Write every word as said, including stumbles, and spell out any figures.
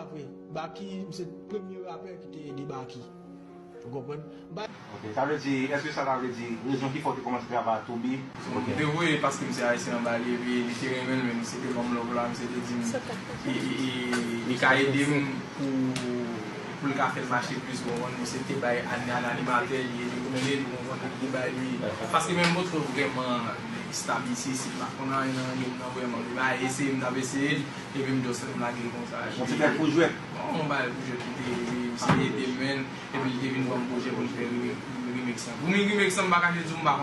Apre, Baky, m se premye rapè ki te ede Baky. Ou konprann? M pa Ok, sa vle di, èske sa ta vle di rezon ki fè w te kòmanse travay ak Toby? Devwe paske misye ayisyen anba li epi li te renmen l men misye te ban m love la misye te di m li ka ede m pou pou l ka fè l mache plis bon misye te bay an animatè li ede konnen li bon li te bay li paske menm m potko vrèman estab isi si m pa konn anyen nan anyen nan vrèman li bay eseye m t ap eseye epi m just m lage l konsa Bon, se fè l pou jwèt. Bon, m bay pou jwèt li te misye ede m men epi li te vin ban m pwojè pou m fè remix lan pou m remix lan m pa kache di w m pa